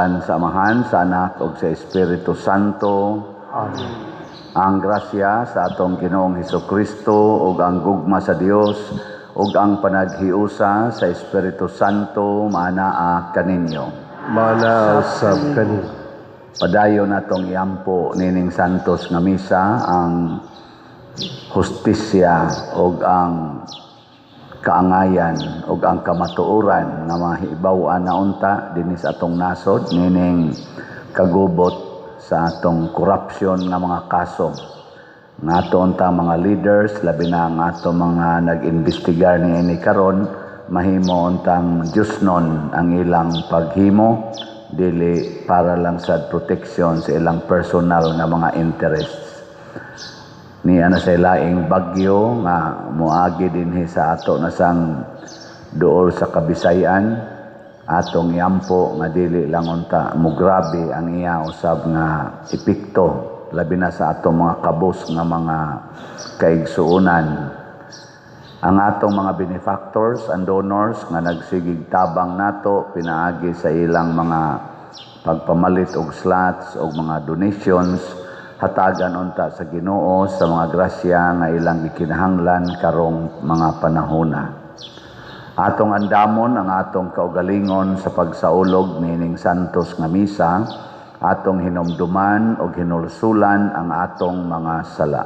Sa ngalan sa Amahan, sa Anak ug sa Espiritu Santo. Amen. Ang grasya sa atong Ginoong Hesukristo ug ang gugma sa Dios ug ang panaghiusa sa Espiritu Santo maanaa kaninyo. Mana usab kani. Padayon natong iampo nining santos nga misa ang hustisya ug ang kaangayan ug ang kamatuoran nga mahibaw-an na unta dinhi sa atong nasod nining kagubot sa atong corruption nga mga kaso. Nga ato unta mga leaders, labi na ang ato mga nag-imbestigar niini karon, mahimo untang Diyosnon ang ilang paghimo, dili para lang sa protection sa ilang personal nga mga interests. Niya na sa laing bagyo nga moagi dinhi sa ato na sang duol sa Kabisayan, atong iampo nga dili lang unta mugrabe ang iya usab nga epekto, labi na sa atong mga kabus nga mga kaigsuonan. Ang atong mga benefactors and donors nga nagsigig tabang nato pinaagi sa ilang mga pagpamalit og slots og mga donations, hatagan unta sa Ginoo sa mga grasya nga ilang gikinahanglan karong mga panahona. Atong andamon ang atong kaugalingon sa pagsaulog niining santos nga misa, atong hinumduman og hinulsulan ang atong mga sala.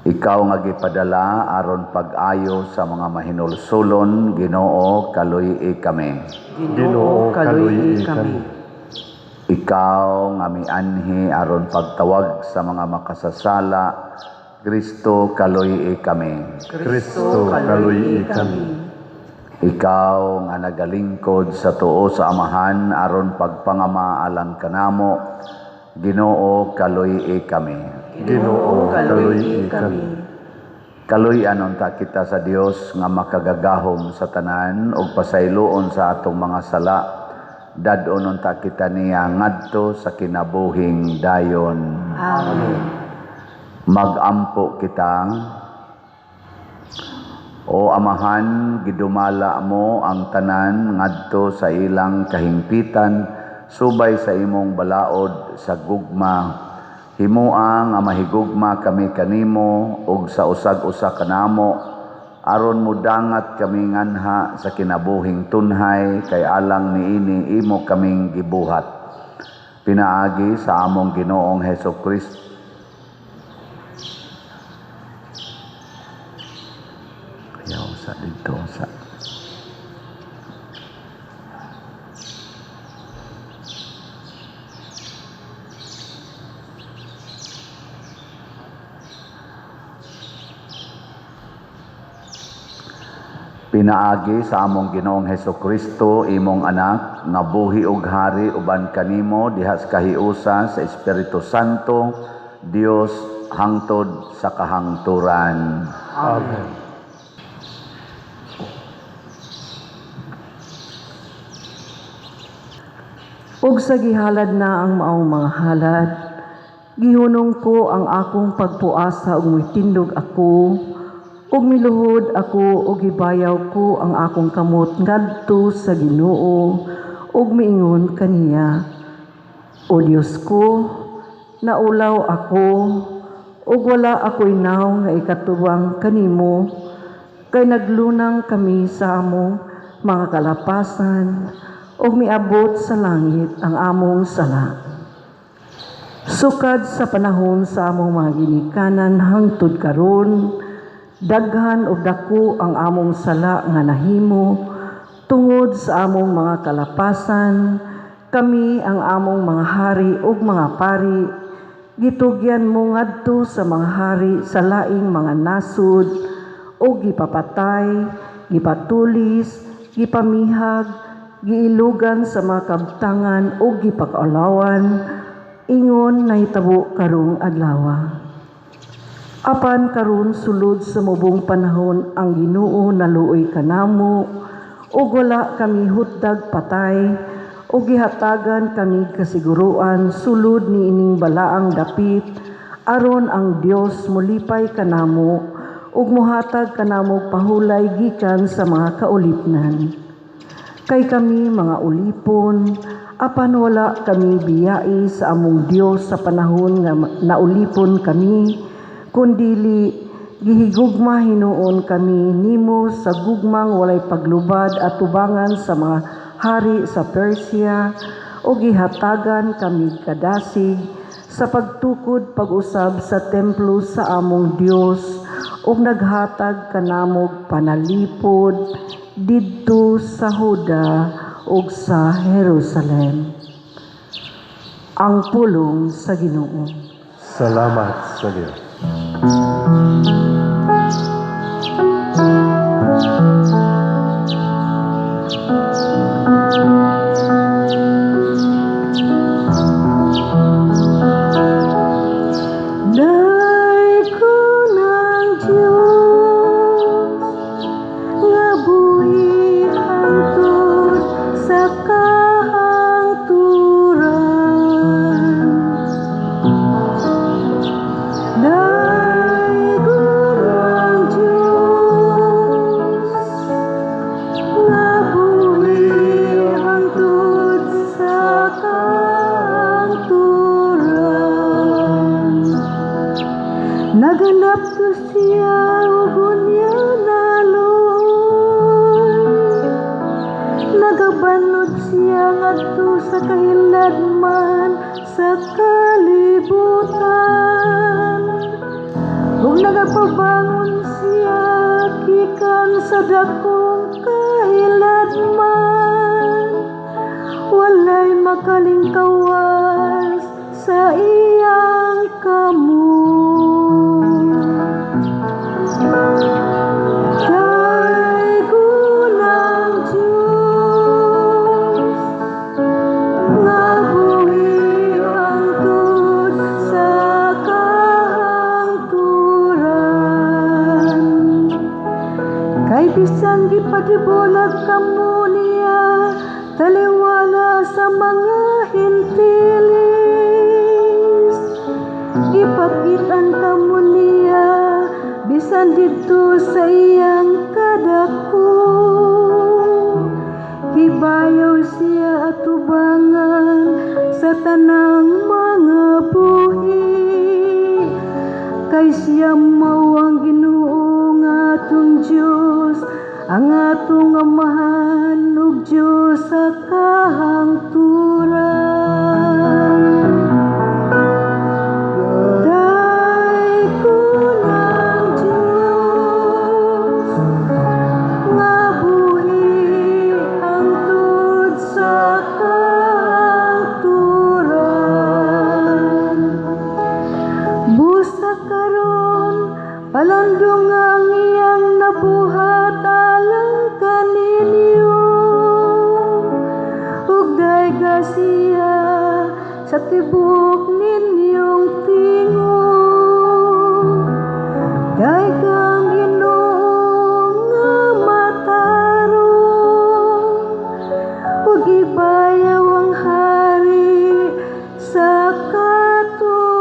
Ikaw nga gipadala aron pag-ayo sa mga mahinulsulon, Ginoo, kaluy-i kami. Ginoo, kaluy-i kami. Ikaw nga mianhi aron pagtawag sa mga makasasala, Kristo, kaluy-i kami. Kristo, kaluy-i kami. Ikaw nga nagalingkod sa tuo sa Amahan aron pagpangama alang kanamo, Ginoo, kaluy-i kami. Ginoo, kaluy-i kami. Kaluy-an unta kita sa Dios nga makagagahom sa tanan ug pasayloon sa atong mga sala. Dad-on unta kita niya ngadto sa kinabuhing dayon. Amen. Magampo kita. O Amahan, gidumala mo ang tanan ngadto sa ilang kahingpitan subay sa imong balaod sa gugma. Himoa nga mahigugma kami kanimo ug sa usag-usa kanamo, aron mudangat kami nganha sa kinabuhing tunhay kay alang niini imo kaming gibuhat. Pinaagi sa among Ginoong Hesus Kristo. Ayaw sa dito sa Pinaagi sa among Ginoong Hesukristo, imong anak, nga buhi ug hari uban kanimo diha sa kahiusa sa Espiritu Santo, Dios hangtod sa kahangturan. Amen. Ug sa gihalad na ang maong mga halad, gihunong ko ang akong pagpuasa ug mitindog ako, ug miluhod ako ug gibayaw ko ang akong kamot ngadto sa Ginoo ug miingon kaniya, O Dios ko, naulaw ako ug wala ako'y nawong nga ikatubang kanimo, kay naglunang kami sa among mga kalapasan ug miabot sa langit ang among sala. Sukad sa panahon sa among mga ginikanan hangtod karon, daghan og dako ang among sala nga nahimo tungod sa among mga kalapasan. Kami ang among mga hari ug mga pari, gitugyan mo ngadto sa mga hari sa laing mga nasod, ug gipapatay, gipatulis, gipamihag, giilugan sa mga kabtangan ug gipakaulawan, ingon nahitabo karong adlaw. Apan karon sulod sa mubong panahon ang Ginoo naluoy kanamo, ug wala kami hutdag patay, ug gihatagan kami kasiguruan sulod niining balaang dapit, aron ang Dios molipay kanamo ug mohatag kanamo pahulay gikan sa mga kaulipnan. Kay kami mga ulipon, apan wala kami biyai sa among Dios sa panahon nga naulipon kami, kundili gihigugma hinuon kami nimo sa gugmang walay paglubad at tubangan sa mga hari sa Persia, o gihatagan kami kadasig sa pagtukod pag-usab sa templo sa among Dios, ug naghatag kanamog panalipod didto sa Huda ug sa Jerusalem. Ang pulong sa Ginoo. Salamat sa Dios. Daygon ang Diyos nga buhi hangtod sa kahangturan. Daygon ang Diyos nga buhi hangtod sa kahangturan. Nagalapto siya ug unya naluoy. Nagabanlod siya ngadto sa kahiladman sa kalibutan. Ug nagapabangon siya gikan sa dakong kahiladman. Walay makalingkawas sa iyang kamot. Daygon ang Diyos nga buhi hangtod sa kahangturan. Kay bisan gipadibolag kamo niya, taliwala sa mga Hentiles, gipakit-an kamo niya bisan didto sa iyang kadako. Gibayaw siya atubangan sa tanang mga buhi. Kay siya mao ang Ginoo nga atong Dios, ang atong Amahan ug Dios sa kahangturan. Daygon ang Diyos nga buhi hangtod sa kahangturan. Busa karon palandong ang iyang nabuhat alang kaninyo, ug dayga siya sa tibok ninyong tingog. Dayga ang Ginoo nga matarong, ug ibayaw ang hari sa katuigan.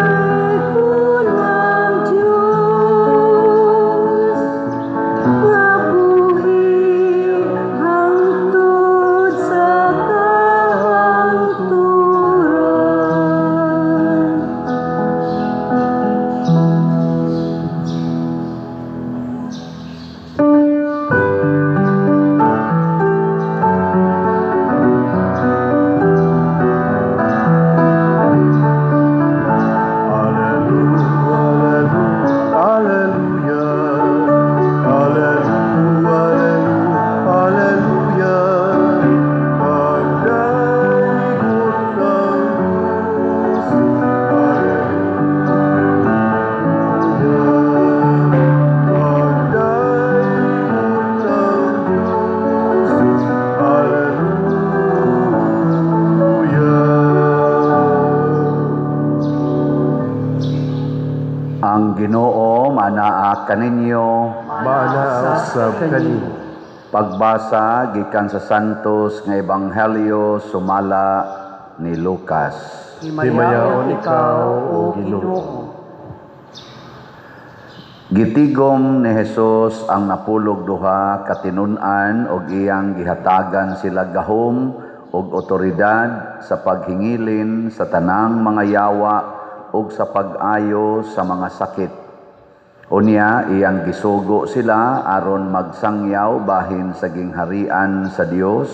Daygon ang Diyos nga buhi hangtod sa kahangturan. Alleluia, alleluia, alleluia, alleluia. Pagdaygon ng Diyos, alleluia. Pagdaygon ng Diyos, alleluia. Ang Ginoo manaa kaninyo. Manaa usab kanimo. Pagbasa gikan sa Santos nga Ebanghelyo sumala ni Lucas. Himayaon ikaw, O Ginoo. Gitigom ni Jesus ang 12 ka tinun-an og iyang gihatagan sila gahom ug otoridad sa paghingilin sa tanang mga yawa ug sa pag-ayo sa mga sakit. Unya iyang gisugo sila aron magsangyaw bahin sa gingharian sa Dios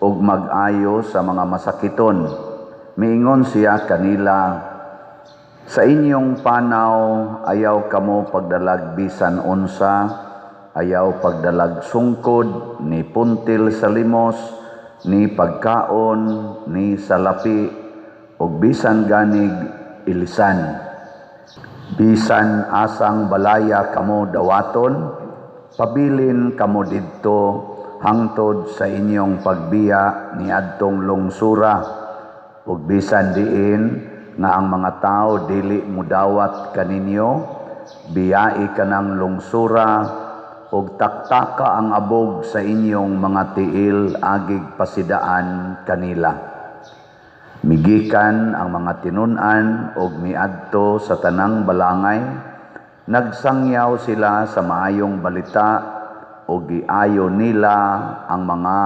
ug mag-ayo sa mga masakiton. Miingon siya kanila, "Sa inyong panaw, ayaw kamo pagdalag bisan unsa, ayaw pagdalag sungkod, ni puntil sa limos, ni pagkaon, ni salapi, ug bisan ganig ilisan. Bisan asang balaya kamo dawaton, pabilin kamo didto hangtod sa inyong pagbiya niadtong lungsura, ug bisan diin nga ang mga tao dili mudawat kaninyo, biyai kanang lungsura ug taktaka ang abog sa inyong mga tiil agig pasidaan kanila." Migikan ang mga tinun-an ug miadto sa tanang balangay, nagsangyaw sila sa maayong balita ug giayo nila ang mga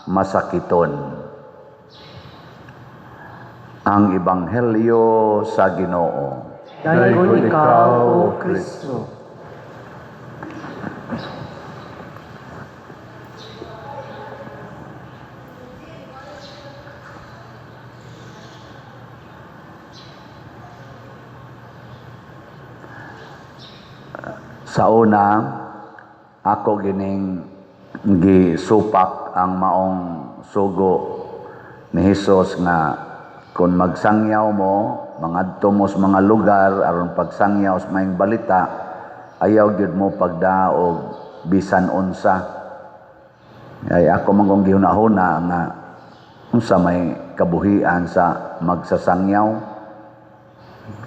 masakiton. Ang Ebanghelyo sa Ginoo. Daygon ikaw, O Kristo. Sa una, ako gining gisupak ang maong sugo ni Hesus nga kung magsangyaw mo, mangadto mo sa mga lugar aron pagsangyaw sa maayong balita, ayaw gyud mo pagdaog bisan unsa. Ay ako man kong gihuna-huna nga unsa may kabuhian sa magsasangyaw.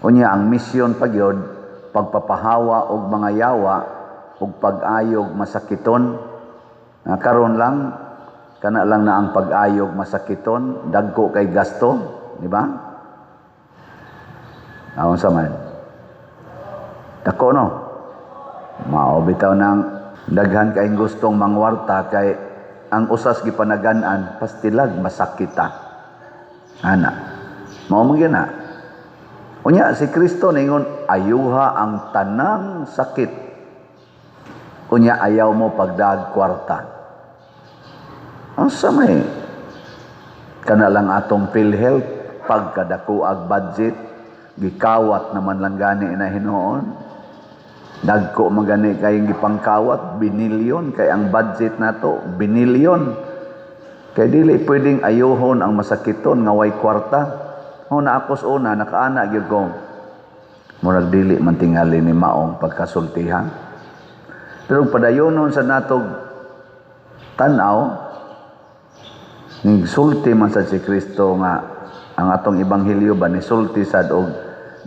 Unya ang misyon pa gyud, pagpapahawa og mga yawa ug pag-ayog masakiton. Nga karon lang kana lang na ang pag-ayog masakiton, dagko kay gasto, di ba? Aon sa man. Dako no. Mao bitaw nang daghan kay gustong mangwarta kay ang usas gipanagan-an pastilag masakita. Ana. Mao man gyud na. Unya si Kristo ningon ayuha ang tanang sakit. Unya ayaw mo pagdaag kwarta. Unsa may kana lang atong PhilHealth pagkadako ag budget gikawat naman lang gani na hinuon. Dagko man gani kay gipangkawat binilyon kay ang budget nato binilyon. Kay dili pwedeng ayuhon ang masakiton nga way kwarta. Una ako sa una nakaana gyud ko. Murag dili man tingali ni maong pagkasultihan. Pero padayonon sa natog tan-aw, nigsulti man sad si Kristo nga ang atong ebanghelyo ba nisulti sad og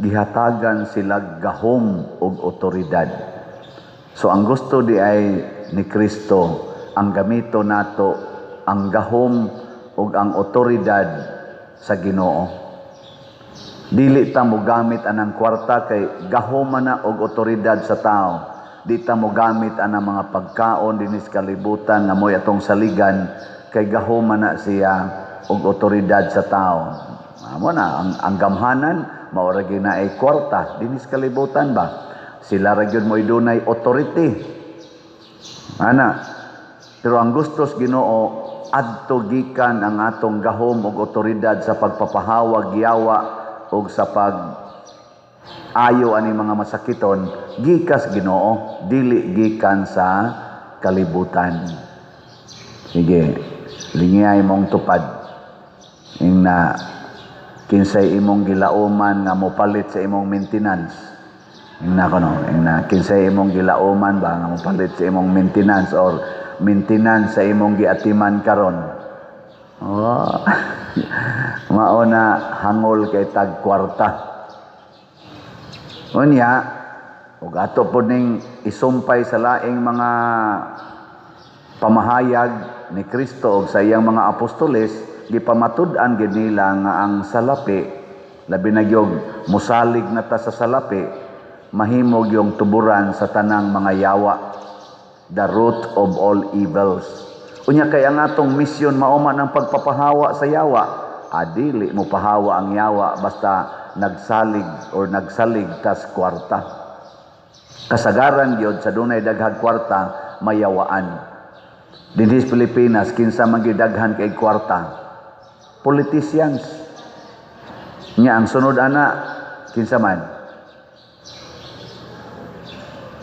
gihatagan sila gahom og otoridad. So ang gusto di ay ni Kristo ang gamito nato ang gahom ug ang otoridad sa Ginoo. Dili ta mo gamit anang kwarta kay gahom man na og otoridad sa tao. Di ta mo gamit anang mga pagkaon dinis kalibutan nga mo'y atong saligan kay gahom man na siya og otoridad sa tao. Amo na ang gamhanan mao ra gyud na ay kwarta dinis kalibutan ba. Sila ra gyud mo'y dunay authority. Ana. Pero ang gustos Ginoo adto gikan ang atong gahom og otoridad sa pagpapahawag yawa og sa pag ayo ani mga masakiton gikas Ginoo, dili gikan sa kalibutan. Sige, lingiyay mong tupad. Ingna kinsay imong gilauman nga mopalit sa imong maintenance. Ingna kono, ingna kinsay imong gilauman ba nga mopalit sa imong maintenance or maintenance sa imong giatiman karon. Oh. Mao na hangol kay tag kwarta. Unya ug ato pod ning isumpay sa laing mga pamahayag ni Kristo ug sa iyang mga apostoles, gipamatud-an gid nila nga ang salapi, labi na gyud mosalig na ta sa salapi, mahimog yung tuburan sa tanang mga yawa, the root of all evils. Unya kay ang atong misyon mao man ang pagpapahawa sa yawa. Adili mo pahawa ang yawa basta nagsalig or nagsalig tas kwarta. Kasagaran gyud sa dunay daghang kwarta, mayawaan. Dinhi sa Pilipinas, kinsa man gyud daghan kay kwarta? Politicians. Nya ang sunod ana, kinsa man?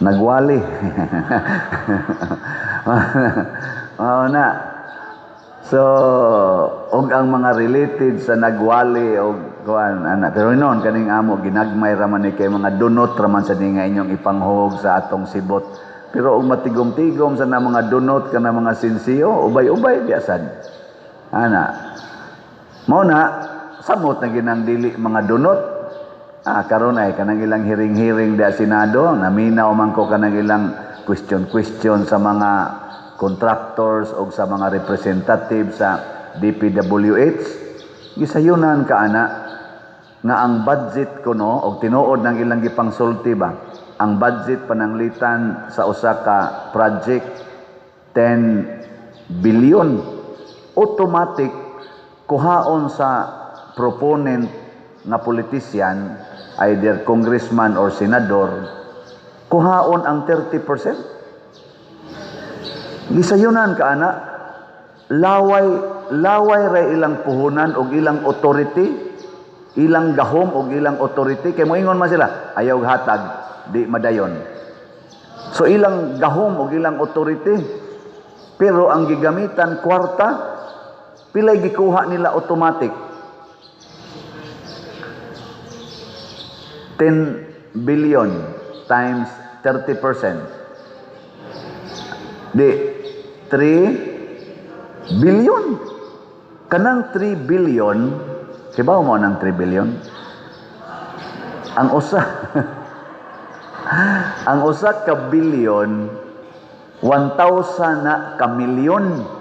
Nagwali. Mao na. So, og ang mga related sa nagwali og kuan ana, pero noon kaning amo ginagmay ra man ni kay mga dunot ra man sa ni nga inyong ipanghog sa atong sibot. Pero og matigom-tigom sa na mga dunot kana mga sinsiyo, ubay-ubay biyasan. Ana. Mao na samot na ginang dili mga dunot. Ah, karon ay kanang ilang hearing-hearing da Senado, naminaw man ko kanang ilang question-question sa mga contractors o sa mga representative sa DPWH. Gisayunan ka ana nga ang budget kuno og tinuod ng ilang gipangsulti ba, ang budget pananglitan sa usa ka project 10 billion, automatic kuhaon sa proponent nga politician, either congressman or senador, kuhaon ang 30%. Gisayunan ka ana, laway laway ra ilang puhunan og ilang authority, ilang gahom og ilang authority, kay moingon man sila, "Ayaw hatag, di madayon." So ilang gahom og ilang authority, pero ang gigamitan kwarta. Pilay gikuha nila automatic? 10 billion times 30%. Di 3 billion. Kanang 3 billion, kibaw mo ng 3 billion? Ang usa ka billion, 1,000 na ka milyon.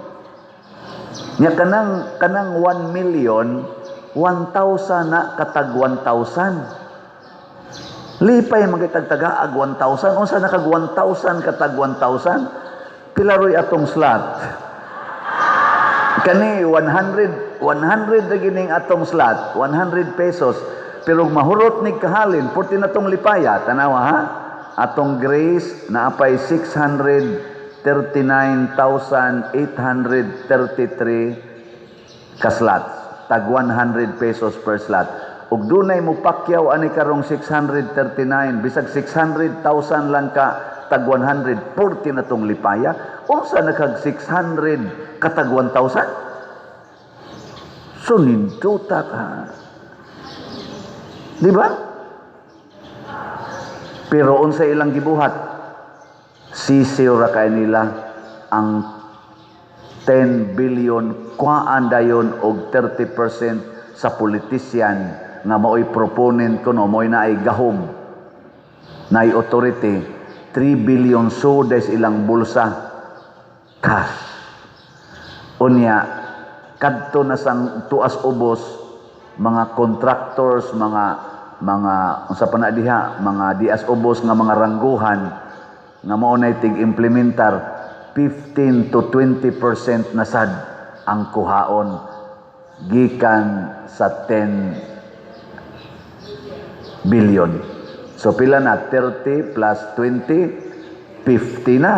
Nya kanang 1 million, 1,000 na katag 1,000. Lipay magitagtaga ag 1,000. Unsa na kag 1,000 katag 1,000? Pila roy atong slot? Kani 100, 100 na gining atong slot, 100 pesos. Pero mahurot ni kahalin, purti na tong lipaya, tanawa ha? Atong grace naapay 639,833 ka slots. Tag 100 pesos per slot. Ug dunay mo pakyaw ani karong 639, bisag 600,000 lang ka tag 100, 40 na tong lipaya. Unsa na kag 600 katag 1,000? So ninduta ka. Di ba? Pero unsa ilang gibuhat? Sisiw ra kay nila ang 10 billion, kuhaan dayon og 30% sa politician nga maoy proponent kuno, mo'y naay gahom, naay authority. 3 billion sudes ilang bulsa, cash. Unya kadto na sang tuas ubos mga contractors, mga unsa pa na diha, mga dias ubos nga mga rangguhan nga mao nay tig-implementar, 15 to 20% na sad ang kuhaon gikan sa 10 billion. So pila na 30 plus 20? 50 na.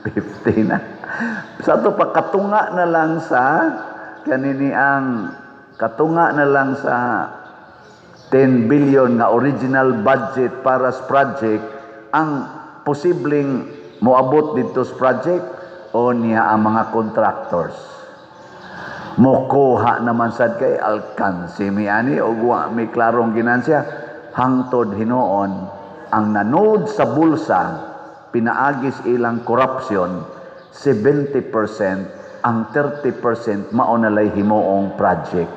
50 na. Sa ato pa katunga na lang sa kanini, ang katunga na lang sa 10 billion nga original budget para sa project ang posibleng moabot dito sa project. O niya ang mga contractors mokuha naman sad kay alkansi mi ani og wa mi klarong ginansya, hangtod hinuon ang nanod sa bulsa pinaagis ilang corruption 70%, ang 30% mao na lay himuong project.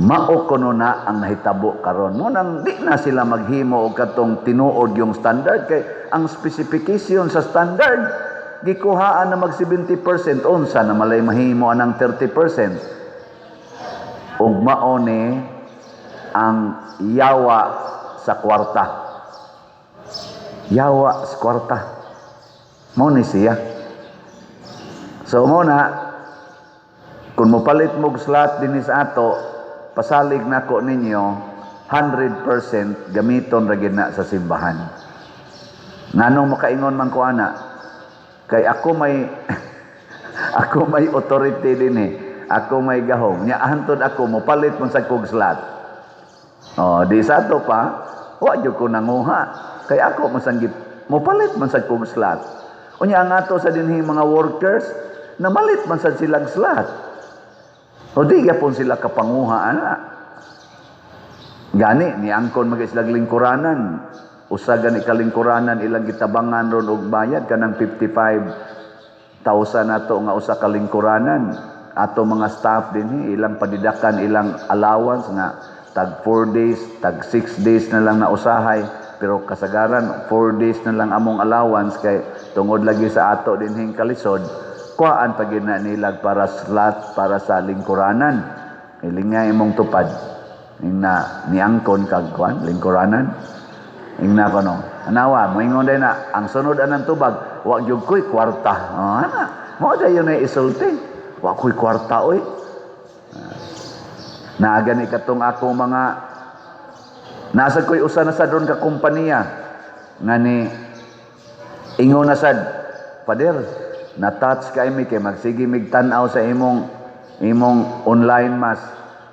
Mao kuno na ang nahitabo karon mo nang di na sila maghimo og katong tinuod yung standard, kay ang specification sa standard gikuhaan na mag 70%. Unsa na malay mahimo anang 30%? Ug mao ni ang yawa sa kwarta. Yawa sa kwarta. Mao ni siya. So mo na, kung mopalit mo'g slot dinhi sa ato, pasalig nako ninyo, 100% gamiton ra na sa simbahan. Nganong makaingon man ko ana? Kay ako may authority dinhi. Ako may gahom. Nya hantod ako mopalit man sa kog slot. Oh, di sa ato pa, wa jud ko nanguha. Kay ako man sang mopalit man sa kog slot. Unya ang ato sa dinhi mga workers, namalit man sad silang slot. O di gyapon sila kapanguha ana. Gani niangkon mag silag lingkuranan. Usa gani ka lingkuranan ilang gitabangan ron og bayad, kanang 55,000 nato nga usa ka lingkuranan. Ato mga staff dinhi, ilang padidakan ilang allowance nga tag 4 days, tag 6 days na lang na usahay, pero kasagaran 4 days na lang among allowance kay tungod lagi sa ato dinhing kalisod. Kuhaan pa gyud na nila para slot para sa lingkuranan. Hiling nga imong tupad ing na niangkon kag kuan lingkuranan, ing na kono anawa moingon din na ang sunod anang tubag, "Wa gyud ko'y kwarta." Oh, ana mo dayon na isulti, "Wa ko'y kwarta oy." Naa gani katong ako mga nasa ko'y usa na sad ron ka kompanya nga ni ingon na sad, "Pader, na-touch kay mi kay magsige mig tan-aw sa imong online mass.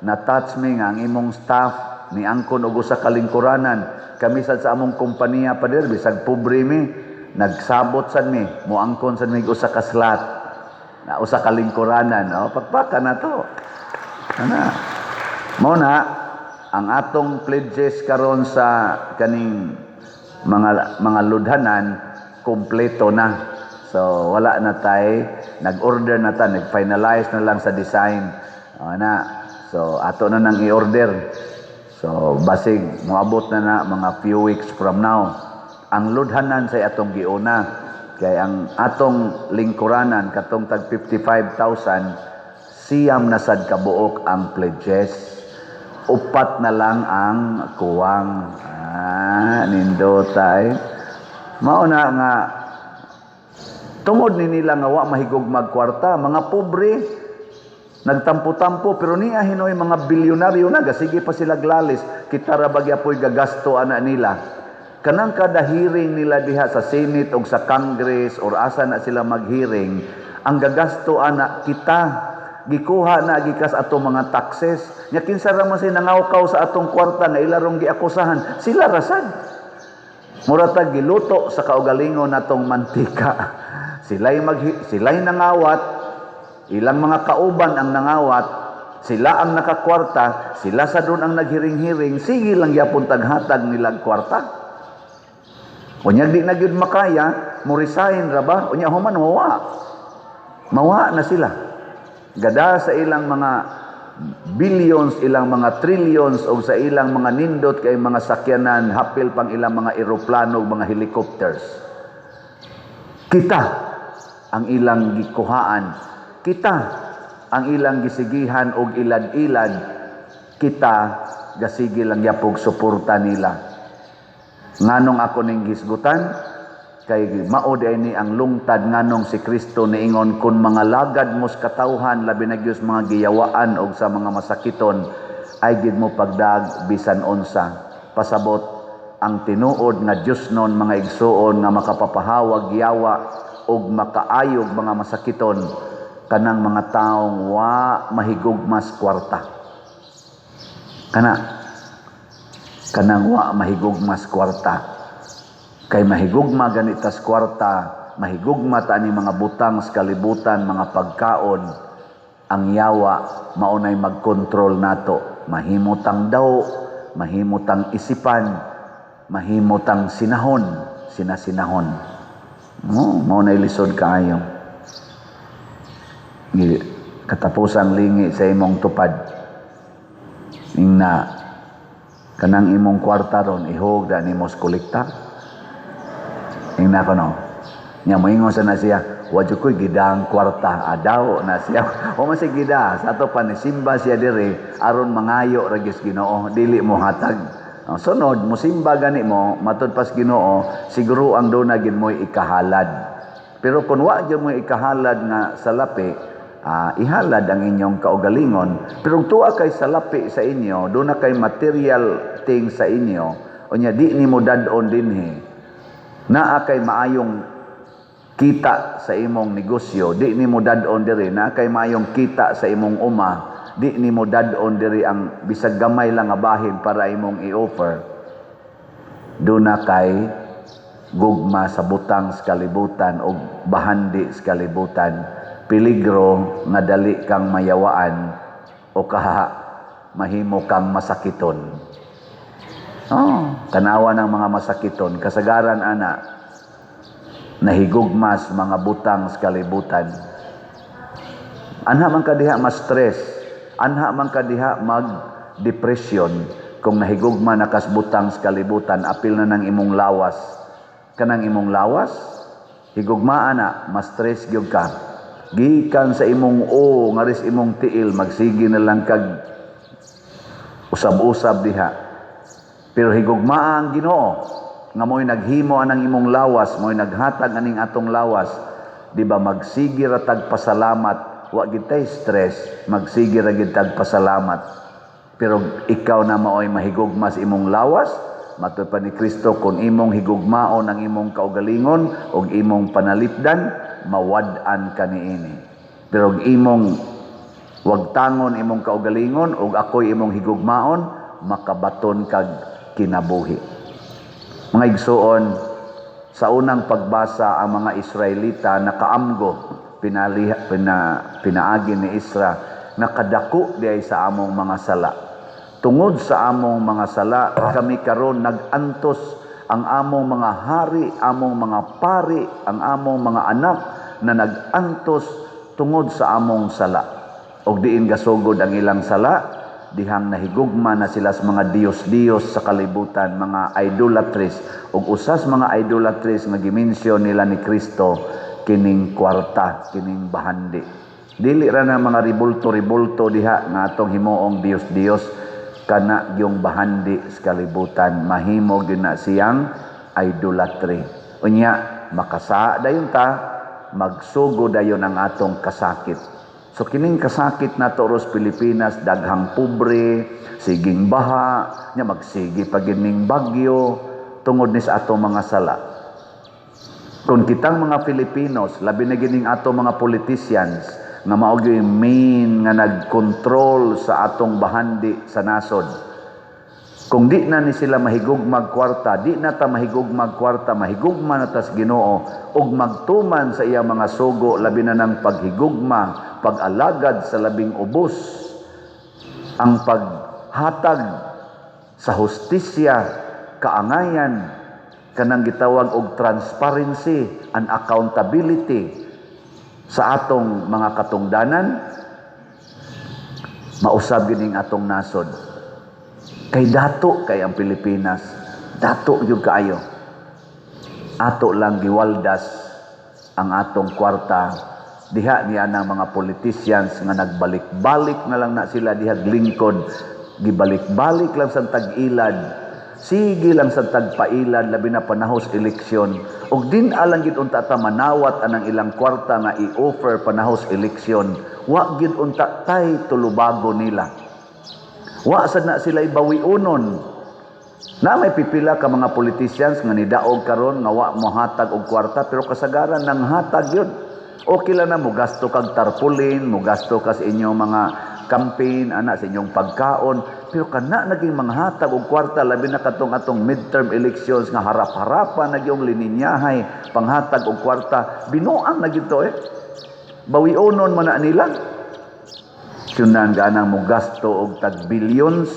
Na-touch mi nga ang imong staff ni angkon og usa ka lingkuranan. Kami sad sa among kompanya, pader, bisag pobre mi, nagsabot sad mi, moangkon sad mi og usa ka slot na usa ka lingkuranan." Oh, pakpaka na to ana. Mao na ang atong pledges karon sa kaning mga ludhanan, kompleto na. So wala na tay, nag-order na ta, nag-finalize na lang sa design. O, na. So ato na nang i-order. So basig moabot na na mga few weeks from now. Ang ludhanan sa atong giuna kay ang atong lingkuranan katong tag 55,000, 9 na sad kabuok ang pledges. 4 na lang ang kuwang. Ah, nindota eh. Mao na nga tungod ni nila nga wa mahigugmag kwarta, mga pobre nagtampo-tampo, pero niya hinoy mga bilyonaryo na gasige pa sila glalis, kita ra ba gyapoy gagasto ana nila. Kanang kada hearing nila diha sa Senate o sa Congress or asa na sila mag-hearing, ang gagasto ana kita, gikuha na gikas atong mga taxes. Nya kinsa ra man say nangawkaw sa atong kwarta nga ilarong giakusahan? Sila ra sad. Mura tag giluto sa kaugalingon natong mantika. Sila'y nangawat, ilang mga kauban ang nangawat, sila ang nakakwarta, sila sa doon ang naghiring-hiring, sige lang yapon taghatag nilag kwarta. Unya di na gyud makaya, mo resign ra ba? Unya human mawa. Mawa na sila. Gada sa ilang mga billions, ilang mga trillions o sa ilang mga nindot kay mga sakyanan, hapil pang ilang mga eroplano, mga helicopters. Kita ang ilang gikuhaan. Kita ang ilang gisigihan og ilad-ilad. Kita gasige lang yapog suporta nila. Nganong ako ning gisgutan? Kay mao di ni ang lungtad nganong si Kristo niingon, kung mga lagad mo sa katawhan, labi na gyud sa mga giyawaan og sa mga masakiton, ay gid mo pagdag bisan unsa. Pasabot ang tinuod nga Dios nun, mga igsuon, nga makapapahawag yawa og makaayog mga masakiton, kanang mga taong wa mahigugmas kwarta. Kana kanang wa mahigugmas kwarta, kay mahigugma ganitas kwarta, mahigugma ta ni mga butang sa kalibutan, mga pagkaon, ang yawa maunay magkontrol nato, mahimutang daw, mahimutang isipan, mahimutang sinahon, sinasinahon mo. Mao nay lisod kaayo. Katapusang lingi sa imong tupad, ing na kanang imong kwarta ron, ihog da nimo sa kolekta. Ing na kono nya moingon sa na siya. Wa jud ko'y gidang kwarta, adaw na siya. O man si gida, sa ato pa nisimba siya diri aron mangayo ra gyud sa Ginoo, dili mo hatag. Oh, sunod musimba gani mo, matud pas Ginoo, siguro ang duna gid mo'y ikahalad. Pero kung wa gyud mo ikahalad nga salapi, ihalad ang inyong kaugalingon. Pero kung tuwa kay salapi sa inyo, duna kay material thing sa inyo, unya di nimo dad-on dinhi. Naa kay maayong kita sa imong negosyo, di nimo dad-on diri. Naa kay maayong kita sa imong uma, di nimo dad-on diri ang bisag gamay lang nga bahin para imong i-offer. Duna kay gugma sa butang sa kalibutan o bahandi sa kalibutan, peligro nga dali kang mayawaan o kaha mahimo kang masakiton. Oh, tanawa ng mga masakiton, kasagaran ana nahigugmas mga butang sa kalibutan. Anha man ka diha ma-stress, anha man ka diha mag-depression kung nahigugma na kas butang sa kalibutan, apil na ng imong lawas. Kanang imong lawas, higugmaan na, ma-stress gyud ka. Gikan sa imong o, ngaris imong tiil, magsige na lang kag usab-usab diha. Pero higugmaa ang Ginoo nga mo'y naghimo anang imong lawas, mo'y naghatag aning atong lawas, di ba magsige ra tag pasalamat, wa gid tay stress, magsige ra gid tag pasalamat. Pero ikaw na maoy mahigugma sa imong lawas, matud pa ni Kristo, kung imong higugmaon ang imong kaugalingon ug imong panalipdan, mawad-an ka niini. Pero og imong wagtangon imong kaugalingon ug ako'y imong higugmaon, makabaton kag kinabuhi. Mga igsuon, sa unang pagbasa, ang mga Israelita nakaamgo pinaagi ni Ezra, nakadako di ay sa among mga sala. Tungod sa among mga sala, kami karon nag-antos, ang among mga hari, among mga pari, ang among mga anak na nag-antos tungod sa among sala. Og diin gasugod ang ilang sala? Dihang nahigugma na sila sa mga diyos-diyos sa kalibutan, mga idolatries. Ug usas mga idolatries nga gimensyon nila ni Kristo, kining kwarta, kining bahandi. Dili ra na mga ribulto-ribulto diha nga atong himuong diyos-diyos, kana yung bahandi sa kalibutan, mahimo gyud na siyang idolatry. Unya makasaa dayon ta, magsugo dayon ang atong kasakit. So kining kasakit na ros Pilipinas, daghang pobre, siging baha, nya magsige pa gining bagyo tungod ni sa atong mga sala. Kung kitang mga Filipinos, labi na gining atong mga politicians nga mao gyud main nga nagkontrol sa atong bahandi sa nasod. Kung di na ni sila mahigugmag kwarta, di na ta mahigugmag kwarta, mahigugma na tas Ginoo ug magtuman sa iya mga sugo, labi na ng paghigugma, pag-alagad sa labing ubos, ang paghatag sa hustisya, kaangayan, kanang gitawag og transparency and accountability sa atong mga katungdanan, mausab gining atong nasod. Kay dato kay ang Pilipinas, dato gyud kaayo. Ato lang giwaldas ang atong kwarta diha niya ng mga politicians nga nagbalik-balik na lang na sila diha lingkod, gibalik-balik lang sa tag-ilad, sige lang sa tagpailad, labi na panahos eleksyon. Ug din alang gid unta ta manawat anang ilang kwarta nga i-offer panahos eleksyon, wa gid unta tay tulubago nila. Wa sad na sila ibawiunon. Na may pipila ka mga politicians nga nidaog karon nga wa mohatag og kwarta, pero kasagaran nang hatag yun. Okay lang na mogasto kag tarpaulin, mogasto ka sa inyong mga campaign, ana sa inyong pagkaon, pero kana naging mga hatag og kwarta, labi na katong atong midterm elections nga harap-harapan na gyung lininyahay panghatag og kwarta, binuang na gyud to eh. Bawiunon man na nila. Syunan ganang mogasto og tag billions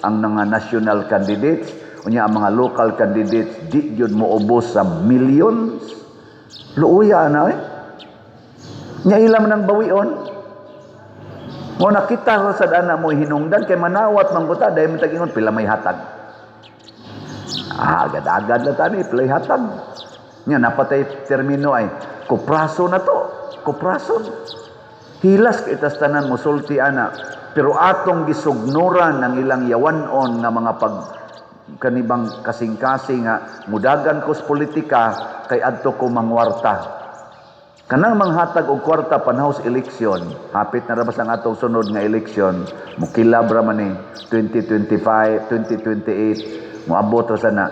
ang mga national candidates, unya ang mga local candidates di gyud moubos sa millions. Luuya na eh. Nya ila man ang bawion. Mo nakita ra sad ana mo hinungdan kay manawat man kuta dahil man tag-ingon pila may hatag. Agad-agad lang tani pilay hatag. Nya napatay termino ay Kupraso na to. Kuprason. Hilas kay tas tanan mosulti ana. Pero atong gisugnuran ang ilang yawanon nga mga pag kanibang kasing-kasing nga mudagan ko sa politika kay adto ko mangwarta. Kanang manghatag og kwarta panahos eleksyon, hapit na ra ang atong sunod nga eleksyon, mukilab ra man ni 2025, 2028, moabot ra sana.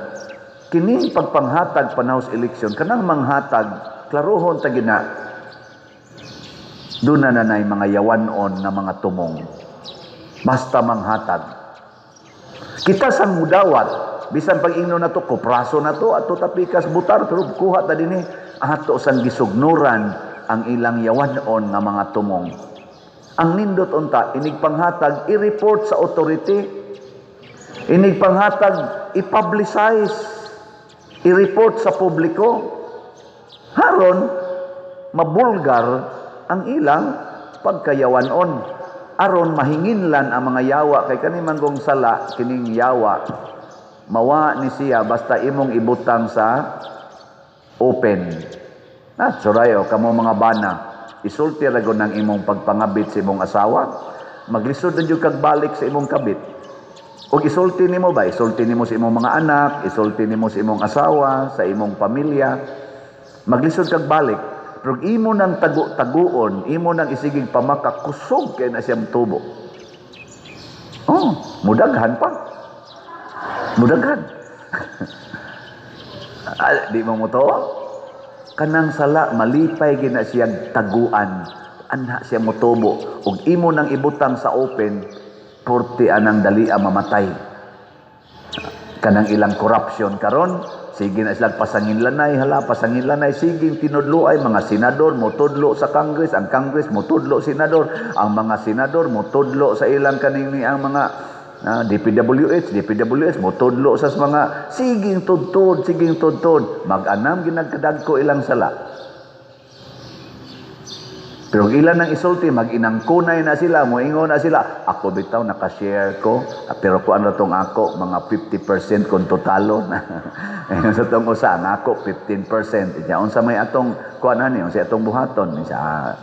Kining pagpanghatag panahos eleksyon, kanang manghatag, klarohon ta gina, doon na nanay mga yawanon nga mga tumong. Basta manghatag. Kita sang mudawat, bisan pag ingno na to, kupraso na to, ato tapikas butar, pero kuha ta dinhi, ato sang gisugnuran ang ilang yawanon nga mga tumong. Ang nindot unta, inig panghatag, i-report sa authority. Inig panghatag, i-publicize, i-report sa publiko. Haron, mabulgar ang ilang pagkayawanon. Aron mahinginlan ang mga yawa kay kani manggong sala kining yawa mawa ni siya basta imong ibutang sa open. Ah, surayo kamo mga bana, isulti ra gud ng imong pagpangabit sa imong asawa. Maglisod na jud kag balik sa imong kabit. Og isulti nimo ba? Isulti nimo sa imong mga anak, isulti nimo sa imong asawa, sa imong pamilya. Maglisod kag balik. Pero imo nang tago-taguon, imo nang isigig pamakakusog kay na siyang tubo. Oh, mudaghan pa. Mudaghan. Ah, di mo mo to? Kanang sala malipay gina siyang taguan. Anha siya motubo ug imo nang ibutang sa open, porte anang dali ang mamatay. Kanang ilang corruption karon, sige na sila pasangin lanay, hala pasangin lanay, sige tinudlo ay mga senador motudlo sa Congress, ang Congress motudlo senador, ang mga senador motudlo sa ilang kaning ni ang mga DPWH, DPWH motudlo sa mga siging tudtod, siging tudtod, mag-anam ginagkadagko ilang sala. Pero ilan ang isulti, mag-inangkunay na sila, moingon na sila, ako bitaw, nakashare ko, pero kuan ra tong ako, mga 50% kung totalo. Ayun sa tong usa, ang ako, 15%. Inya, unsa may atong kuan ani, unsa atong buhaton, sa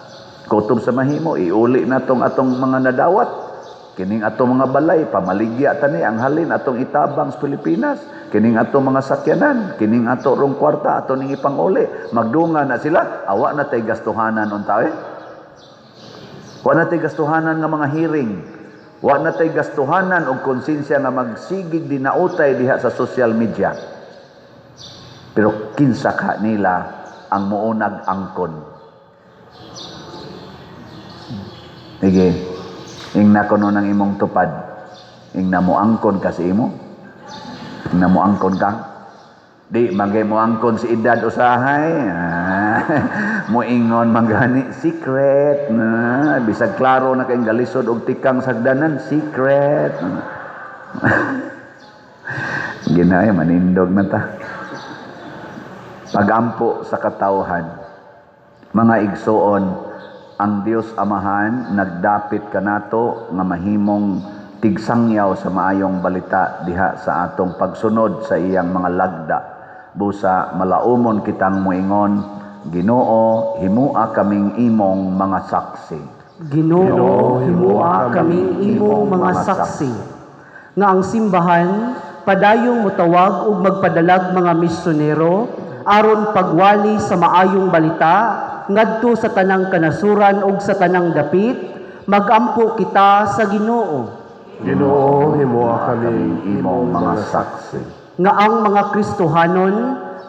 kutob sa mahimo, iuli na tong atong mga nadawat. Kining atong mga balay, pamaligya tani ang halin atong itabang sa Pilipinas. Kining atong mga sakyanan, kining ato rong kwarta, ato ning ipanguli. Magdunga na sila, awa na tay gastuhanan unta eh. Wa na tay gastuhanan nga mga hearing. Wa na tay gastuhanan og konsensya nga magsigig dinautay diha sa social media. Pero kinsa ka nila ang muunag angkon? Sige, ingna kuno ng imong tupad. Ingna mo angkon ka sa imo. Ingna mo angkon ka. Di magay mo angkon si edad usahay. Moingon manggani secret. Bisag klaro na kay galisod og tikang sagdanan, secret. Ginay manindog na ta. Pagampo sa katawhan, mga igsoon, ang Dios Amahan nagdapit kanato nga mahimong tigsangyaw sa maayong balita diha sa atong pagsunod sa iyang mga lagda. Busa malaumon kitang moingon, Ginoo, himua kaming imong mga saksi. Ginoo, himua kaming imong mga saksi. Nga ang simbahan padayong motawag ug magpadalag mga misyonero aron pagwali sa maayong balita ngadto sa tanang kanasuran ug sa tanang dapit, magampo kita sa Ginoo. Ginoo, himua kaming imong mga saksi. Nga ang mga Kristohanon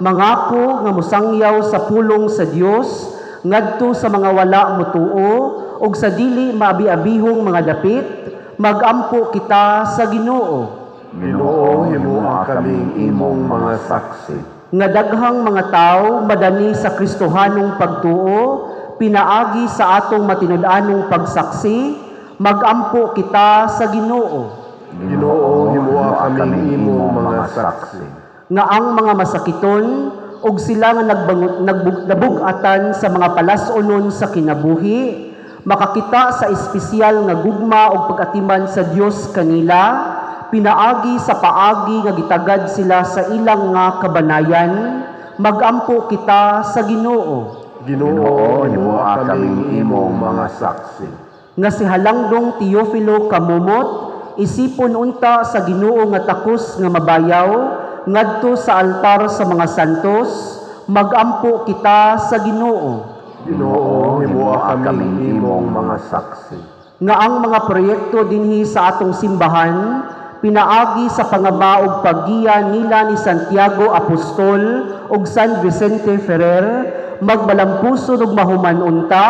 mangako nga mosangyaw sa pulong sa Dios ngadto sa mga wala motuo ug sa dili maabi-abihong mga dapit, magampo kita sa Ginoo. Ginoo, himua kaming imong mga saksi. Nga daghang mga tawo madani sa Kristohanong pagtuo pinaagi sa atong matinud-anong pagsaksi, magampo kita sa Ginoo. Ginoo, himua kaming imong mga saksi. Nga ang mga masakiton ug sila nga nabug-atan sa mga palas-onon sa kinabuhi makakita sa espesyal nga gugma ug pag-atiman sa Dios kanila pinaagi sa paagi nga gitagad sila sa ilang nga kabanayan, magampo kita sa Ginoo. Ginoo, himoa kaming imong mga saksi. Nga si Halangdong Teofilo Camomot, isipon unta sa Ginoo nga takos nga mabayaw ngadto sa altar sa mga santos, magampo kita sa Ginoo. Ginoo, himoa kaming imong mga saksi. Nga ang mga proyekto dinhi sa atong simbahan pinaagi sa pangaba ug paggiya nila ni Santiago Apostol ug San Vicente Ferrer magmalampuson ug mahuman unta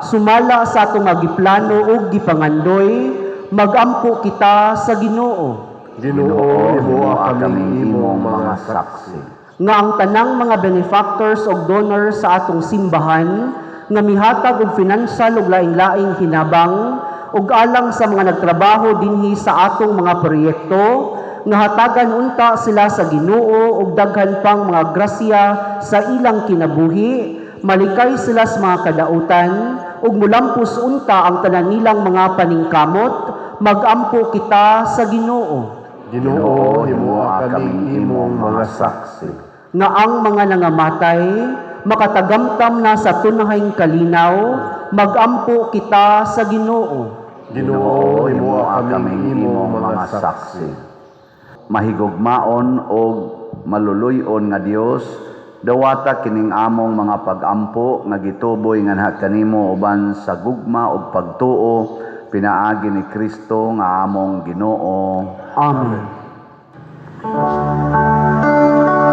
sumala sa atong nga giplano ug gipangandoy, magampo kita sa Ginoo. Ginoo, himoa kaming imong mga saksi. Nga ang tanang mga benefactors ug donors sa atong simbahan nga mihatag og financial ug laing-laing hinabang ug alang sa mga nagtrabaho dinhi sa atong mga proyekto, nga hatagan unta sila sa Ginoo og daghan pang mga grasya sa ilang kinabuhi, malikay sila sa mga kadautan ug mulampos unta ang tanan nilang mga paningkamot, magampo kita sa Ginoo. Ginoo, himoa kaming imong mga saksi. Nga ang mga nangamatay makatagamtam na sa tunahing kalinaw, magampo kita sa Ginoo. Ginoo, himoa kaming imong mga saksi. Mahigugmaon og maluluy-on nga Dios, dawata kining among mga pagampo nga gituboy nganha kanimo uban sa gugma ug pagtuo pinaagi ni Kristo nga among Ginoo. Amen. Unsay igasa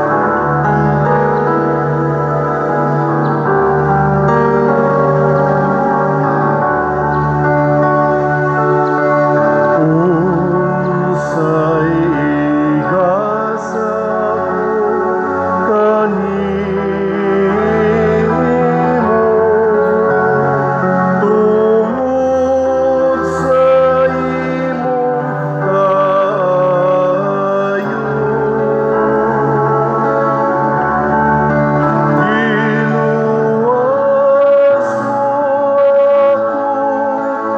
ko kanimo tungod sa imong kaayo? Giluwas mo ako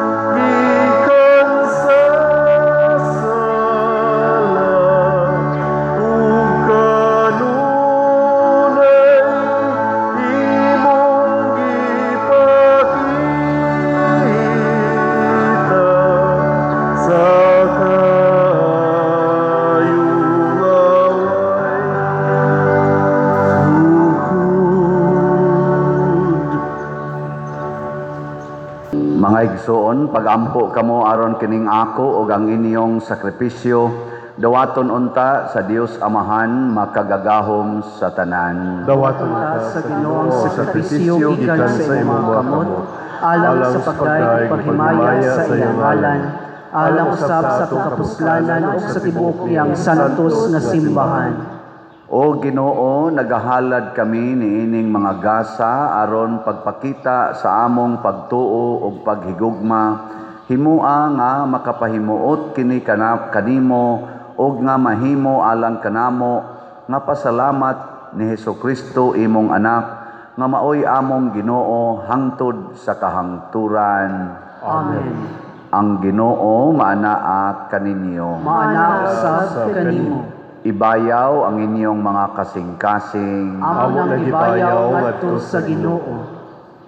gikan sa sala, ug kanunay imong gipakita sa kaayo nga way sukod. Mga igsoon, pagampo kamo aron kining ako ug ang inyong sakripisyo dawaton unta sa Dios Amahan makagagahom sa tanan. Dawaton Unta ka sa Ginoo ang sakripisyo gikan sa imong mga kamot, alang sa pagdayeg ug paghimaya sa iyang ngalan, alang usab sa atong kapuslanan ug sa tibuok niyang santos nga simbahan. O Ginoo, nagahalad kami niining mga gasa aron pagpakita sa among pagtuo ug paghigugma. Himua nga makapahimuot kini kanimo ug nga mahimo alang kanamo nga pasalamat ni Hesukristo imong anak nga maoy among Ginoo hangtod sa kahangturan. Amen. Ang Ginoo maanaa kaninyo. Maana usab kanimo. Ibayaw ang inyong mga kasing-kasing. Amo nang gibayaw ngadto sa Ginoo.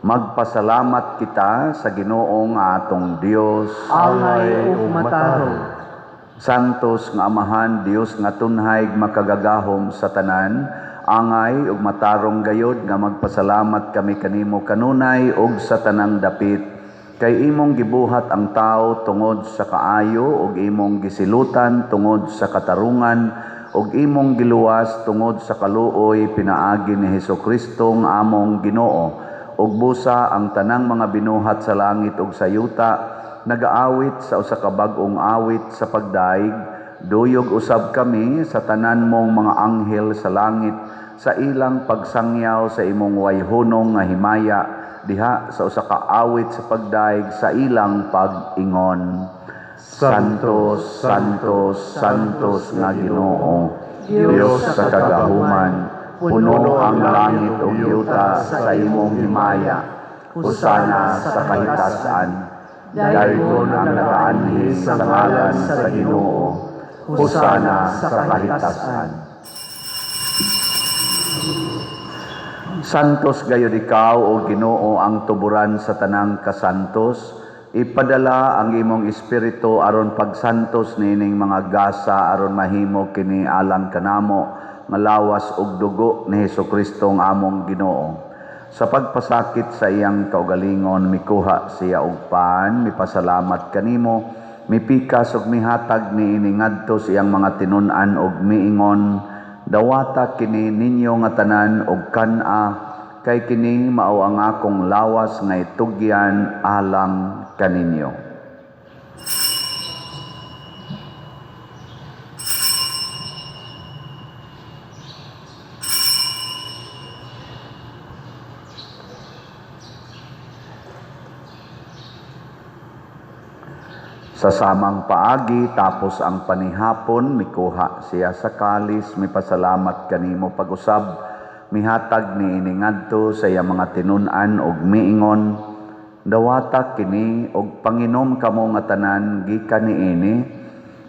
Magpasalamat kita sa Ginoo nga atong Dios. Angay ug matarong. Santos nga Amahan, Dios nga tunhay makagagahom sa tanan, angay ug matarong gayod nga magpasalamat kami kanimo kanunay ug sa tanang dapit. Kay imong gibuhat ang tao tungod sa kaayo ug imong gisilutan tungod sa katarungan ug imong giluwas tungod sa kaluoy pinaagi ni Hesukristo nga among Ginoo. Ug busa ang tanang mga binuhat sa langit ug sa yuta nagaawit sa usa ka bag-ong awit sa pagdaig, duyog usab kami sa tanan mong mga anghel sa langit sa ilang pagsangyaw sa imong wayhunong nga himaya diha sa usa ka awit sa pagdaig sa ilang pag-ingon. Santo, Santo, Santos nga Ginoo, Dios sa kagahuman, puno ang langit ug yuta sa imong himaya. Hosana sa kahitasan. Daygon ang nagaanhi sa ngalan sa Ginoo. Hosana sa kahitasan. Santos gayud ikaw, O Ginoo, ang tuburan sa tanang kasantos. Ipadala ang imong espiritu aron pagsantos niining mga gasa aron mahimo kini alang kanamo nga lawas ug dugo ni Hesukristo nga among Ginoo. Sa pagpasakit sa iyang kaugalingon, mikuha siya og pan, mipasalamat kanimo, mipikas ug mihatag niini ngadto sa iyang mga tinun-an ug miingon, "Dawata kini ninyo nga tanan ug kan-a, kay kini mao ang akong lawas nga itugyan alang kaninyo." Sa samang paagi, tapos ang panihapon, mikuha siya sa kalis, mipasalamat kanimo pag-usab, mihatag niini ngadto sa iyang mga tinun-an ug miingon, "Dawata kini ug panginom kamo nga tanan gikan niini,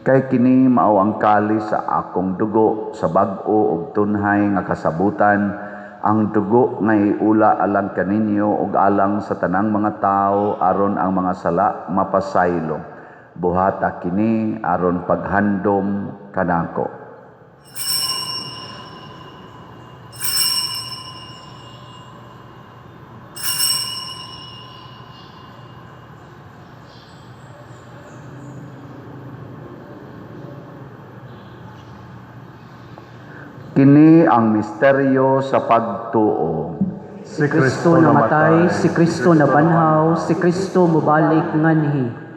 kay kini mao ang kalis sa akong dugo sa bag-o ug tunhay nga kasabutan, ang dugo nga iula alang kaninyo ug alang sa tanang mga tawo aron ang mga sala mapasaylo. Buhata kini aron paghandom kanako." Kini ang misteryo sa pagtuo. Si Kristo namatay, si Kristo nabanhaw, si Kristo mobalik nganhi.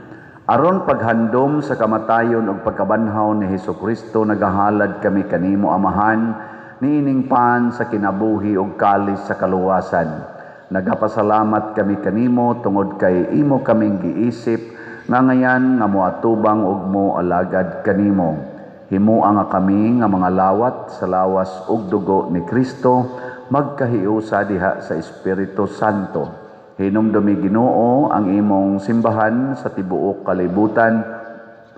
Aron paghandom sa kamatayon ug pagkabanhaw ni Hesukristo, nagahalad kami kanimo, Amahan, niining pan sa kinabuhi ug kalis sa kaluwasan. Nagapasalamat kami kanimo tungod kay imo kaming giisip nga ngayan nga moatubang ug moalagad kanimo. Himoa nga kami nga mga lawat sa lawas ug dugo ni Kristo magkahiusa diha sa Espiritu Santo. Hinumdumi, Ginoo, ang imong simbahan sa tibuok kalibutan.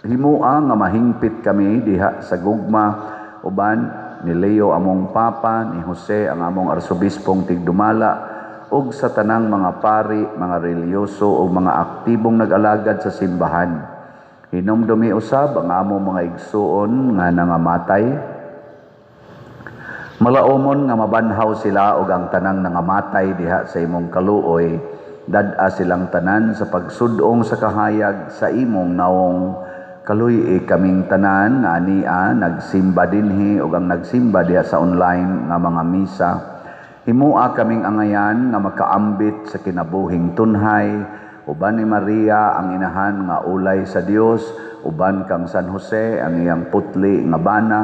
Himoa nga mahingpit kami diha sa gugma uban ni Leo among Papa, ni Jose ang among arsobispong tigdumala, ug sa tanang mga pari, mga relihiyoso ug mga aktibong nag-alagad sa simbahan. Hinumdumi usab ang among mga igsuon nga nangamatay. Malaumon nga mabanhaw sila ug ang tanang nangamatay diha sa imong kaluoy, dad-a silang tanan sa pagsud-ong sa kahayag sa imong nawong. Kaluy-i kaming tanan nga ania nagsimba dinhi ug ang nagsimba diha sa online nga mga misa. Himoa kaming angayan nga makaambit sa kinabuhing tunhay uban ni Maria ang inahan nga ulay sa Dios, uban kang San Jose ang iyang putli nga bana,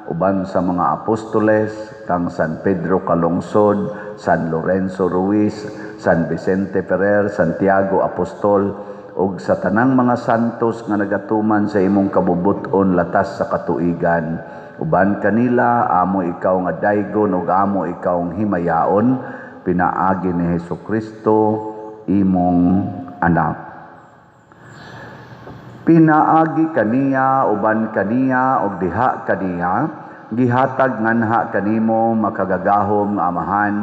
uban sa mga apostoles, kang San Pedro Calungsod, San Lorenzo Ruiz, San Vicente Ferrer, Santiago Apostol, ug sa tanang mga santos nga nagatuman sa imong kabubut-on latas sa katuigan. Uban kanila, amo ikaw nga daygon ug amo ikaw ang himayaon, pinaagi ni Hesukristo imong anak. Pinaagi kaniya, uban kaniya, ug diha kaniya, gihatag nganha kanimo makagagahom nga Amahan,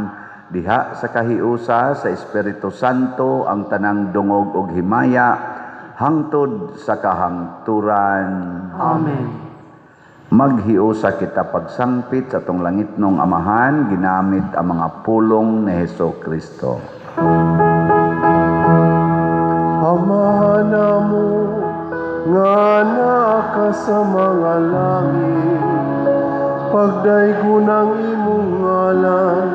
diha sa kahiusa sa Espiritu Santo ang tanang dungog ug himaya hangtod sa kahangturan. Amen. Maghiusa kita pagsangpit sa atong langitnong Amahan, ginamit ang mga pulong ni Hesukristo. Amahan namo nga naa ka sa mga langit, pagdaygon ang imong ngalan,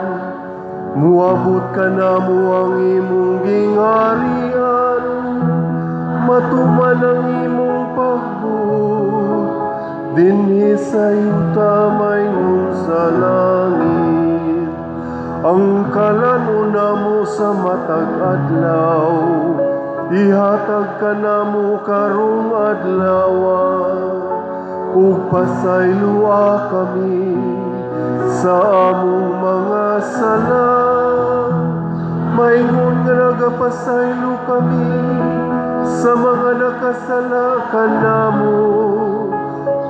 muabot kanamo ang imong gingharian, matuman ang imong pagbuot dinhi sa yuta maingon sa langit. Ang kalan-on namo sa matag adlaw, ihatag kanamo karong adlawa, ug pasayloa kami sa among mga sala, maingon nga nagapasaylo kami sa mga nakasala kanamo,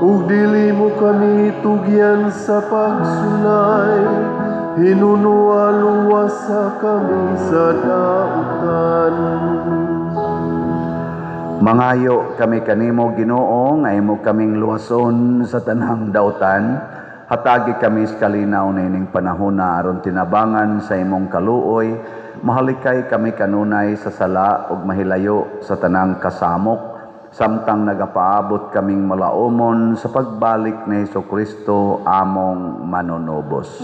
ug dili mo kami tugyan sa pagsulay, Hinunua, luwasa kami sa dautan. Mangayo kami kanimo, Ginoo, nga imo kaming luwason sa tanang dautan. Hatagi kami sa kalinaw niining panahona aron tinabangan sa imong kaluoy, mahalikay kami kanunay sa sala ug mahilayo sa tanang kasamok samtang nagapaabot kaming malaumon sa pagbalik ni Kristo among manunubos.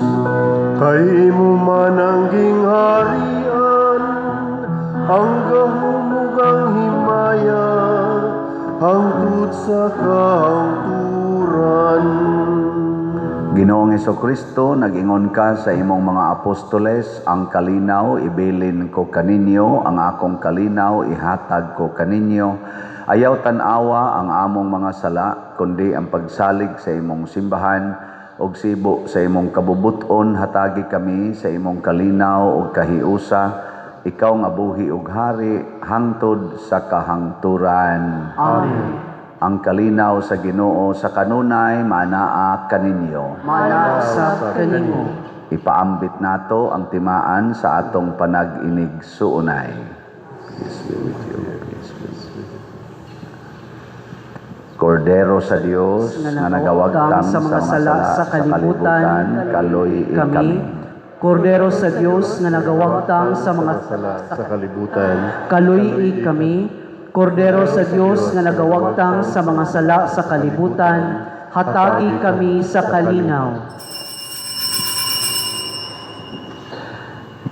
Kay imo man ang gingharian, ang gahom ug ang himaya, hangtod sa kahangturan. Ginoong Kristo, nag-ingon ka sa imong mga apostoles, "Ang kalinaw ibilin ko kaninyo, ang akong kalinaw ihatag ko kaninyo." Ayaw tan-awa ang among mga sala, kundi ang pagsalig sa imong simbahan, ug sibo sa imong kabubuton, hatagi kami sa imong kalinaw ug kahiusa, ikaw nga buhi ug hari hangtod sa kahangturan. Amen. Ang kalinaw sa Ginoo sa kanunay maanaa kaninyo. Maanaa sab kanimo. Ipaambit nato ang timaan sa atong panag-inigsuonay. Peace be with you. Peace be with you. Kordero sa Dios nga nagawagtang sa mga sala sa kalibutan, kaloy kami. Kami. Kordero sa Dios nga nagawagtang sa mga sala sa kalibutan, Kaloy kami. Kordero sa Dios nga nagawagtang sa mga sala sa kalibutan, hatagi kami sa kalinaw.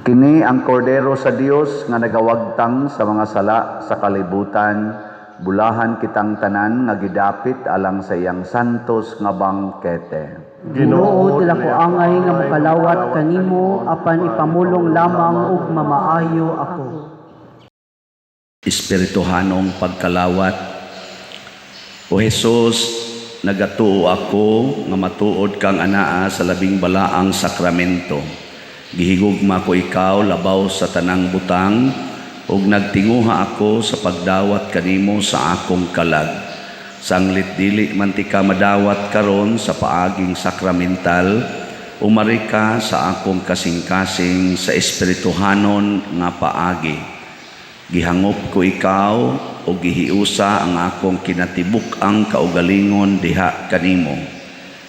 Kini ang Kordero sa Dios nga nagawagtang sa mga sala sa kalibutan. Bulahan kitang tanan nga gidapit alang sa iyang santos nga bangkete. Ginoo, dili ko angay nga mokalawat kanimo, apan ipamulong lamang ug mamaayo ako. Espirituhanong pagkalawat. O Jesus, nagatuo ako nga matuod kang anaa sa labing balaang sakramento. Gihigugma ko ikaw labaw sa tanang butang ug nagtinguha ako sa pagdawat kanimo sa akong kalag. Sanglit dili man tika madawat karon sa paaging sakramental, umari ka sa akong kasing-kasing sa espirituhanon nga paagi. Gihangop ko ikaw o gihiusa ang akong kinatibuk-ang kaugalingon diha kanimo.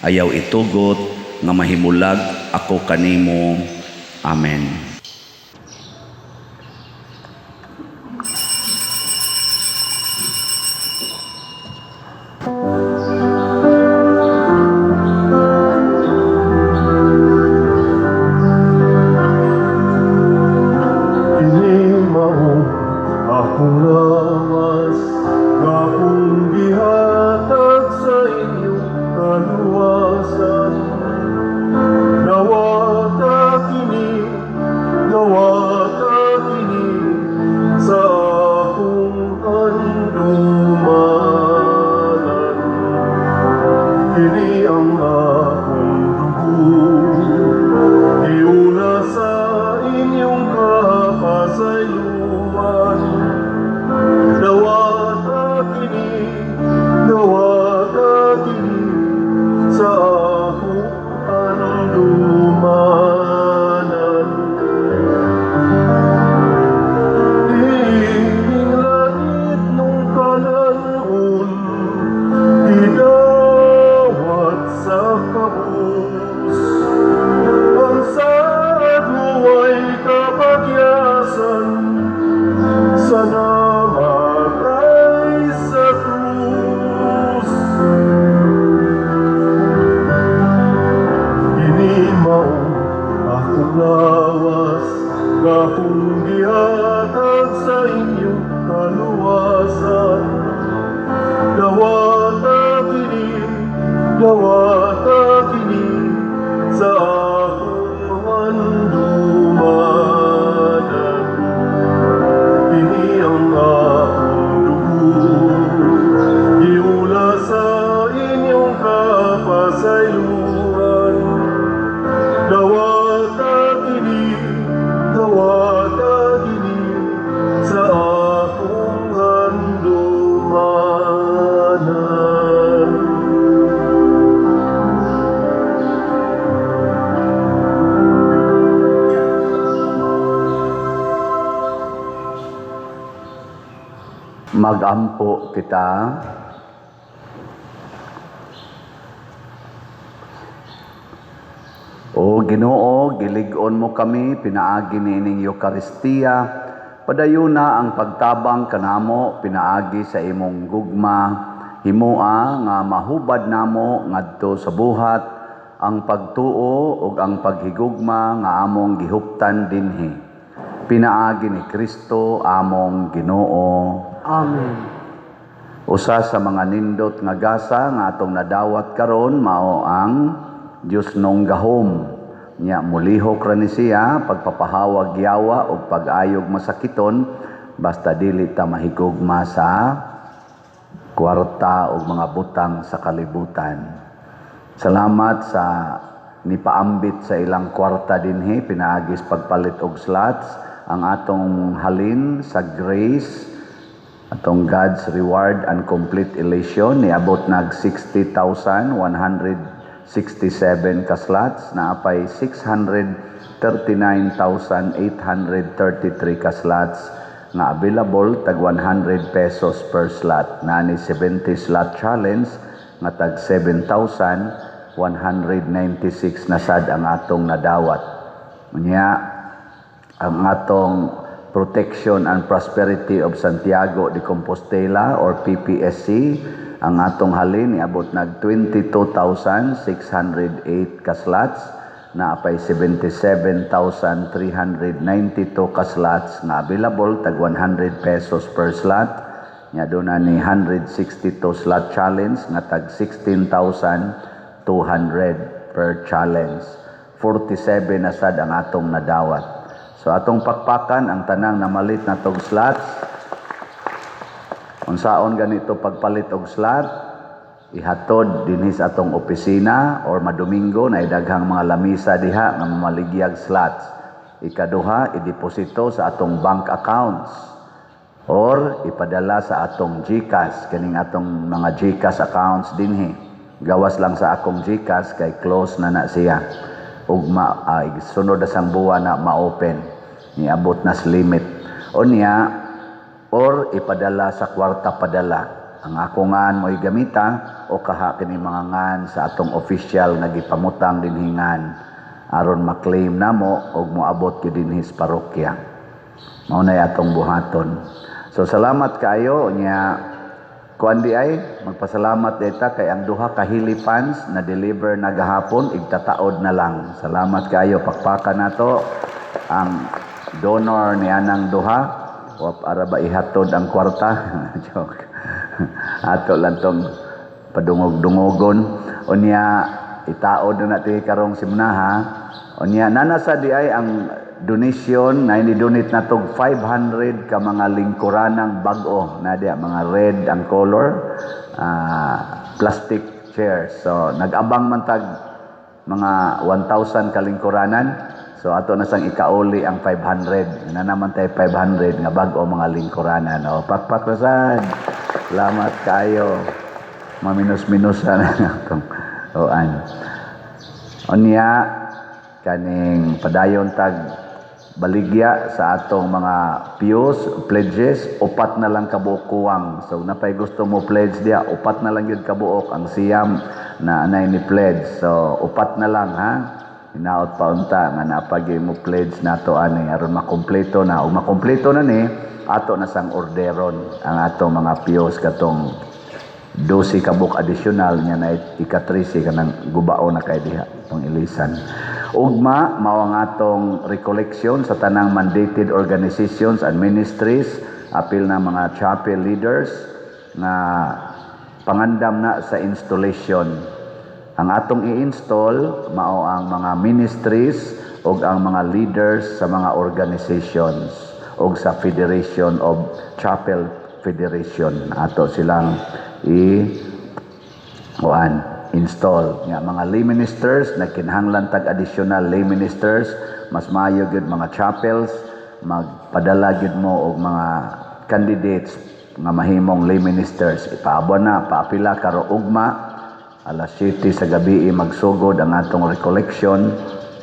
Ayaw itugot nga mahimulag ako kanimo. Amen. Kini mao akong lawas nga akong gihatag sa inyong kaluwasan. Dawata kini, dawata kini sa akong handumanan. Kini ang akong dugo, giula sa inyong kapasayloan. Dawata kini, dawata kini sa akong handumanan. Ining langit nung kalan-on, gidawat sa kabus. Ang saad way kapagyasan sa namatay sa krus. Kini mao akong lawas nga akong gihatag sa inyong kaluwasan. Dawata kini, dawata kini sa akong handumanan. Kini ang akong dugo, giula sa inyong kapasayloan. Dawata kini, dawata kini. Magampo kita. O Ginoo, gilig-on mo kami pinaagi niining Eukaristiya. Padayuna ang pagtabang kanamo pinaagi sa imong gugma. Himoa nga mahubad namo ngadto sa buhat ang pagtuo ug ang paghigugma nga among gihuptan dinhi. Pinaagi ni Kristo among Ginoo. Amen. Usa sa mga nindot nga gasa nga atong nadawat karon mao ang Dios nong gahom. Nya mulihok ra ni siya pagpapahawag yawa ug pag-ayog masakiton basta dili ta mahigugma sa kwarta ug mga butang sa kalibutan. Salamat sa nipaambit sa ilang kwarta dinhi pinaagis pagpalit og slots ang atong halin sa grace, atong God's reward and complete elation niabot nag 60,167 ka slots, naapay 639,833 ka slots nga available tag 100 pesos per slot. Nani 70 slot challenge nga tag 7,196 na sad ang atong nadawat. Unya ang atong Protection and Prosperity of Santiago de Compostela or PPSC, ang atong halin niabot nag 22,608 ka slots, naapay 77,392 ka slots nga available tag 100 pesos per slot. Nya doon na ni 162 slot challenge nga tag 16,200 per challenge. 47 na sad ang atong nadawat. So atong pakpakan ang tanang namalit na tog slots. Unsaon ganito pagpalit og slot, ihatod dinhi sa atong opisina or madomingo na daghang mga lamisa diha nga mamaligyag slots. Ikaduha, ideposito sa atong bank accounts or ipadala sa atong GCash, kaning atong mga GCash accounts dinhi. Gawas lang sa akong GCash kay close na na siya. Ugma ay sunod na sang buwan na ma-open. Niabot na sa limit. Unya, or ipadala sa kwarta padala. Ang ako ngan mo'y gamita o kaha kini mga ngan sa atong official nga gipamutang dinhi ngan aron ma-claim namo og moabot gyud dinhi sa parokya. Mao nay atong buhaton. So salamat kaayo. Nya kuan di ay magpasalamat dita kay ang duha ka helipans na deliver na gahapon, igtataod na lang. Salamat kaayo, pakpakan nato ang donor ni anang duha. O para ba ihatod ang kwarta? Joke. Ato lang tong padungog-dungogon. Unya itaod na natin karong simnaha. Unya nanasa di ay ang donation na ini-donate na tog 500 ka mga lingkuranang bag-o na diya, mga red ang color, plastic chairs. So nag-abang man tag mga 1,000 ka lingkuranan. So ato na sang ikauli ang 500. Na naman tayo 500 nga bag-o mga lingkuranan. O pakpak rasad. Salamat kayo. Maminus-minus na atong oan. Unya kaning padayon tag baligya sa atong mga pews, pledges, upat na lang kabuok kuwang. So napay gusto mo pledge diya, upat na lang yun kabuok ang siyam na anay ni pledge. So upat na lang ha. Hinaot pa unta nga napagay mo pledge nato ani aron makumpleto na. Ug makumpleto na ni ato na sang orderon ang atong mga pews katong 12 ka buok additional nya na ika-13 kanang gubao na kay diha tong ilisan. Ugma mao ang atong recollection sa tanang mandated organizations and ministries, apil na mga chapel leaders nga pangandam na sa installation. Ang atong i-install mao ang mga ministries ug ang mga leaders sa mga organizations ug sa Federation of Chapel Federation. Ato silang i-kuan install nga mga lay ministers nagkinahanglan tag additional lay ministers, mas maayo gyud mga chapels magpadala gyud mo og mga candidates nga mahimong lay ministers. Ipaabot na paapila karo ugma alas 7 sa gabi magsugod ang atong recollection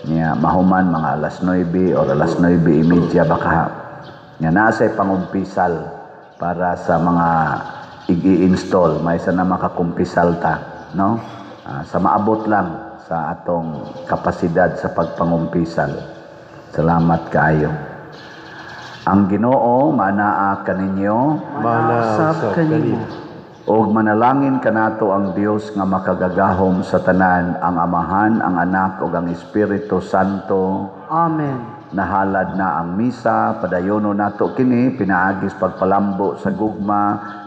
niya, mahuman mga alas 9 or alas 9:30 baka. Nga naa say pangumpisal. para sa mga i-install, may isa na makakumpisal ta, no? Sa maabot lang sa atong kapasidad sa pagpangumpisal. Salamat kaayo. Ang Ginoo manaa kaninyo. Mana Usab usab kanimo. kanimo. Ug manalangin kanato ang Dios nga makagagahom sa tanan, ang Amahan, ang Anak ug ang Espiritu Santo. Amen. Nahalad na ang misa, padayono nato kini pinaagis pagpalambo sa gugma,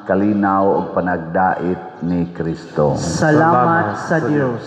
kalinaw ug panagdait ni Kristo. Salamat sa Dios.